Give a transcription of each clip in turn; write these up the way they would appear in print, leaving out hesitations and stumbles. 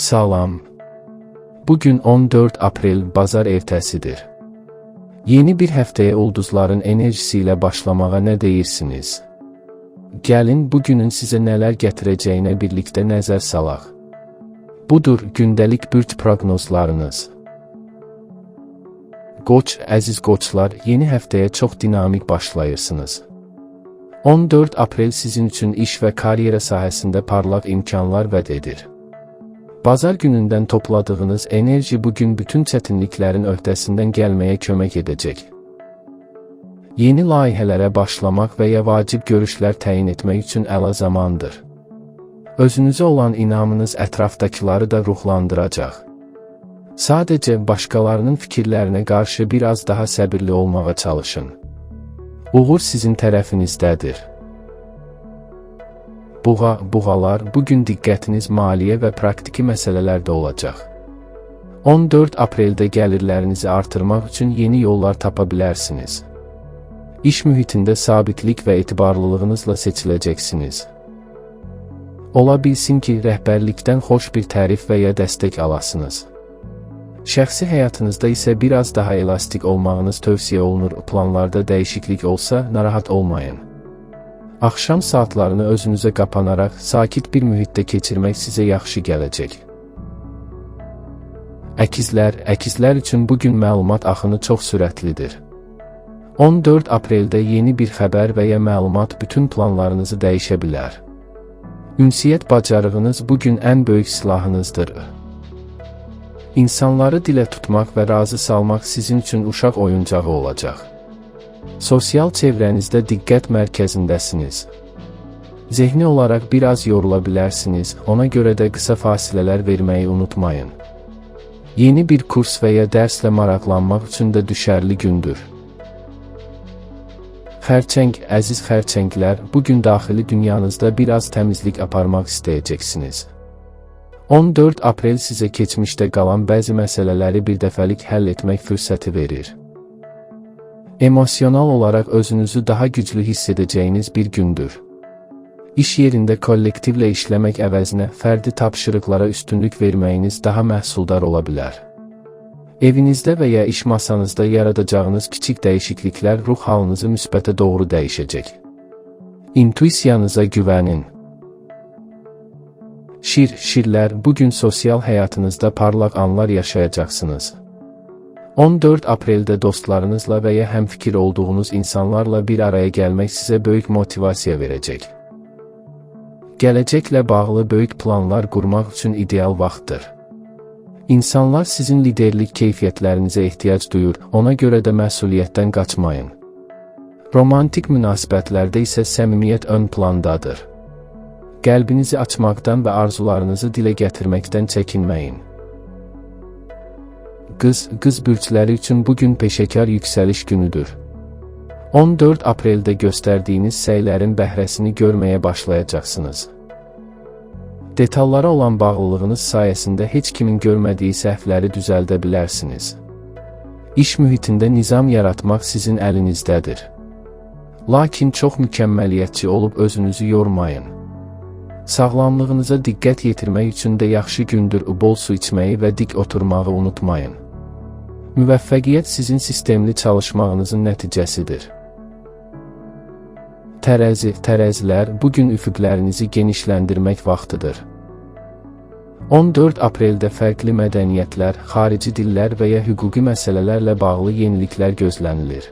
Salam. Bugün 14 aprel bazar ertəsidir. Yeni bir həftəyə ulduzların enerjisi ilə başlamağa nə deyirsiniz? Gəlin bugünün sizə nələr gətirəcəyinə birlikdə nəzər salaq. Budur gündəlik bürc proqnozlarınız. Qoç, əziz qoçlar, yeni həftəyə çox dinamik başlayırsınız. 14 aprel sizin üçün iş və karyera sahəsində parlaq imkanlar vəd edir. Bazar günündən topladığınız enerji bugün bütün çətinliklərin öhdəsindən gəlməyə kömək edəcək. Yeni layihələrə başlamaq və ya vacib görüşlər təyin etmək üçün əla zamandır. Özünüzə olan inamınız ətrafdakıları da ruhlandıracaq. Sadəcə başqalarının fikirlərinə qarşı biraz daha səbirli olmağa çalışın. Uğur sizin tərəfinizdədir. Buğa, buğalar, bugün diqqətiniz maliyyə və praktiki məsələlərdə olacaq. 14 apreldə gəlirlərinizi artırmaq üçün yeni yollar tapa bilərsiniz. İş mühitində sabitlik və etibarlılığınızla seçiləcəksiniz. Ola bilsin ki, rəhbərlikdən xoş bir tərif və ya dəstək alasınız. Şəxsi həyatınızda isə biraz daha elastik olmağınız tövsiyə olunur. Planlarda dəyişiklik olsa, narahat olmayın. Axşam saatlarını özünüzə qapanaraq sakit bir mühitdə keçirmək sizə yaxşı gələcək. Əkizlər, əkizlər üçün bugün məlumat axını çox sürətlidir. 14 apreldə yeni bir xəbər və ya məlumat bütün planlarınızı dəyişə bilər. Ünsiyyət bacarığınız bugün ən böyük silahınızdır. İnsanları dilə tutmaq və razı salmaq sizin üçün uşaq oyuncağı olacaq. Sosial çevrənizdə diqqət mərkəzindəsiniz. Zehni olaraq biraz yorula bilərsiniz, ona görə də qısa fasilələr verməyi unutmayın. Yeni bir kurs və ya dərslə maraqlanmaq üçün də düşərli gündür. Xərçəng, əziz xərçənglər, bugün daxili dünyanızda biraz təmizlik aparmaq istəyəcəksiniz. 14 aprel sizə keçmişdə qalan bəzi məsələləri bir dəfəlik həll etmək fürsəti verir. Emosional olaraq özünüzü daha güclü hiss edəcəyiniz bir gündür. İş yerində kollektivlə işləmək əvəzinə fərdi tapşırıqlara üstünlük verməyiniz daha məhsuldar ola bilər. Evinizdə və ya iş masanızda yaradacağınız kiçik dəyişikliklər ruh halınızı müsbətə doğru dəyişəcək. İntuisiyanıza güvənin. Şir, şirlər, bugün sosial həyatınızda parlaq anlar yaşayacaqsınız. 14 apreldə dostlarınızla və ya həmfikir olduğunuz insanlarla bir araya gəlmək sizə böyük motivasiya verəcək. Gələcəklə bağlı böyük planlar qurmaq üçün ideal vaxtdır. İnsanlar sizin liderlik keyfiyyətlərinizə ehtiyac duyur, ona görə də məsuliyyətdən qaçmayın. Romantik münasibətlərdə isə səmimiyyət ön plandadır. Qəlbinizi açmaqdan və arzularınızı dilə gətirməkdən çəkinməyin. Qız, qız bürcləri üçün bugün peşəkar yüksəliş günüdür. 14 apreldə göstərdiyiniz səylərin bəhrəsini görməyə başlayacaqsınız. Detallara olan bağlılığınız sayəsində heç kimin görmədiyi səhvləri düzəldə bilərsiniz. İş mühitində nizam yaratmaq sizin əlinizdədir. Lakin çox mükəmməliyyətçi olub özünüzü yormayın. Sağlamlığınıza diqqət yetirmək üçün də yaxşı gündür. Bol su içməyi və dik oturmağı unutmayın. Müvəffəqiyyət sizin sistemli çalışmağınızın nəticəsidir. Tərəzi, tərəzilər, bugün üfüqlərinizi genişləndirmək vaxtıdır. 14 apreldə fərqli mədəniyyətlər, xarici dillər və ya hüquqi məsələlərlə bağlı yeniliklər gözlənilir.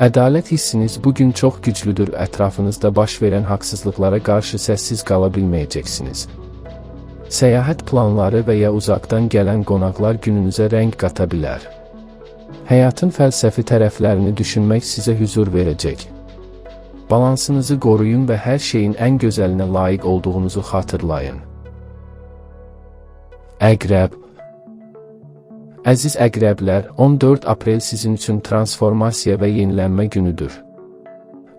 Ədalət hissiniz bugün çox güclüdür, ətrafınızda baş verən haqsızlıqlara qarşı səssiz qala bilməyəcəksiniz. Səyahət planları və ya uzaqdan gələn qonaqlar gününüzə rəng qata bilər. Həyatın fəlsəfi tərəflərini düşünmək sizə hüzur verəcək. Balansınızı qoruyun və hər şeyin ən gözəlinə layiq olduğunuzu xatırlayın. Əqrəb. Əziz əqrəblər, 14 aprel sizin üçün transformasiya və yenilənmə günüdür.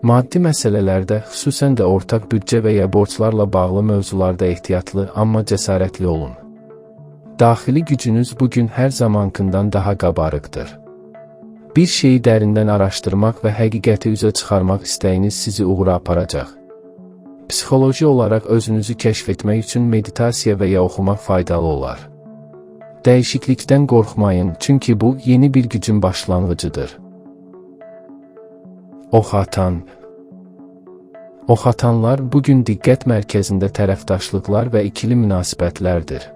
Maddi məsələlərdə, xüsusən də ortaq büdcə və ya borclarla bağlı mövzularda ehtiyatlı, amma cəsarətli olun. Daxili gücünüz bugün hər zamankından daha qabarıqdır. Bir şeyi dərindən araşdırmaq və həqiqəti üzə çıxarmaq istəyiniz sizi uğura aparacaq. Psixoloji olaraq özünüzü kəşf etmək üçün meditasiya və ya oxumaq faydalı olar. Dəyişiklikdən qorxmayın, çünki bu yeni bir gücün başlanğıcıdır. Oxatan. Oxatanlar bugün diqqət mərkəzində tərəfdaşlıqlar və ikili münasibətlərdir.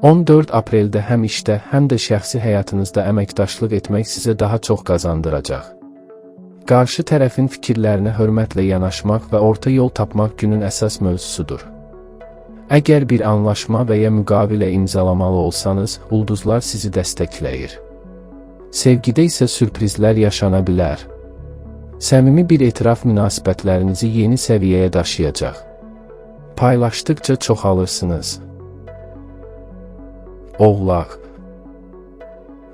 14 apreldə həm işdə, həm də şəxsi həyatınızda əməkdaşlıq etmək sizə daha çox qazandıracaq. Qarşı tərəfin fikirlərinə hörmətlə yanaşmaq və orta yol tapmaq günün əsas mövzusudur. Əgər bir anlaşma və ya müqavilə imzalamalı olsanız, ulduzlar sizi dəstəkləyir. Sevgidə isə sürprizlər yaşana bilər. Səmimi bir etiraf münasibətlərinizi yeni səviyyəyə daşıyacaq. Paylaşdıqca çoxalırsınız. Oğlaq.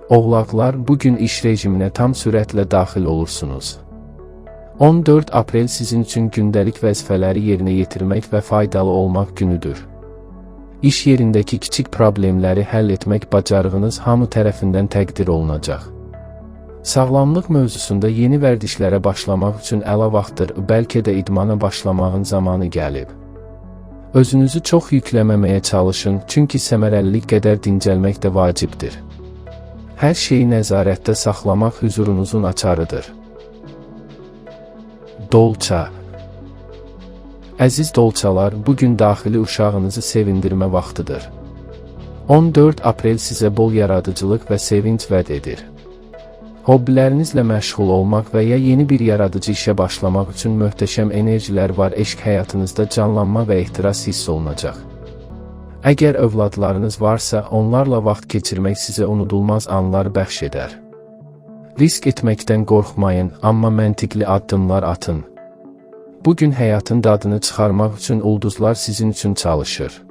Oğlaqlar bugün iş rejiminə tam sürətlə daxil olursunuz. 14 aprel sizin üçün gündəlik vəzifələri yerinə yetirmək və faydalı olmaq günüdür. İş yerindəki kiçik problemləri həll etmək bacarığınız hamı tərəfindən təqdir olunacaq. Sağlamlıq mövzusunda yeni vərdişlərə başlamaq üçün əla vaxtdır, bəlkə də idmana başlamağın zamanı gəlib. Özünüzü çox yükləməməyə çalışın, çünki səmərəlilik qədər dincəlmək də vacibdir. Hər şeyi nəzarətdə saxlamaq hüzurunuzun açarıdır. Dolça. Əziz dolçalar, bugün daxili uşağınızı sevindirmə vaxtıdır. 14 aprel sizə bol yaradıcılıq və sevinç vəd edir. Hobbilərinizlə məşğul olmaq və ya yeni bir yaradıcı işə başlamaq üçün möhtəşəm enerjilər var, eşq həyatınızda canlanma və ehtiras hiss olunacaq. Əgər övladlarınız varsa, onlarla vaxt keçirmək sizə unudulmaz anlar bəxş edər. Risk etməkdən qorxmayın, amma məntiqli addımlar atın. Bugün həyatın dadını çıxarmaq üçün ulduzlar sizin üçün çalışır.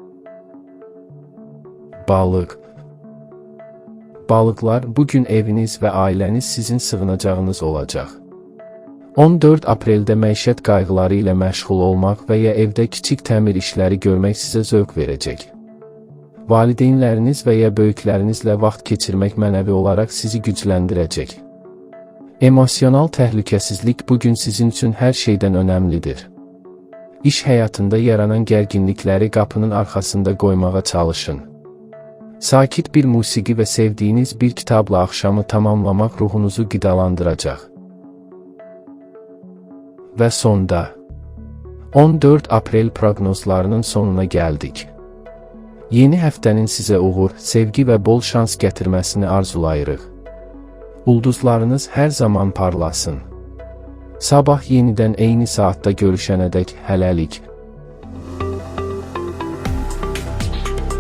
Balıq. Balıqlar, bugün eviniz və ailəniz sizin sığınacağınız olacaq. 14 apreldə məişət qayğıları ilə məşğul olmaq və ya evdə kiçik təmir işləri görmək sizə zövq verəcək. Valideynləriniz və ya böyüklərinizlə vaxt keçirmək mənəvi olaraq sizi gücləndirəcək. Emosional təhlükəsizlik bugün sizin üçün hər şeydən önəmlidir. İş həyatında yaranan gərginlikləri qapının arxasında qoymağa çalışın. Sakit bir musiqi və sevdiyiniz bir kitabla axşamı tamamlamaq ruhunuzu qidalandıracaq. Və sonda 14 aprel proqnozlarının sonuna gəldik. Yeni həftənin sizə uğur, sevgi və bol şans gətirməsini arzulayırıq. Ulduzlarınız hər zaman parlasın. Sabah yenidən eyni saatda görüşənədək hələlik.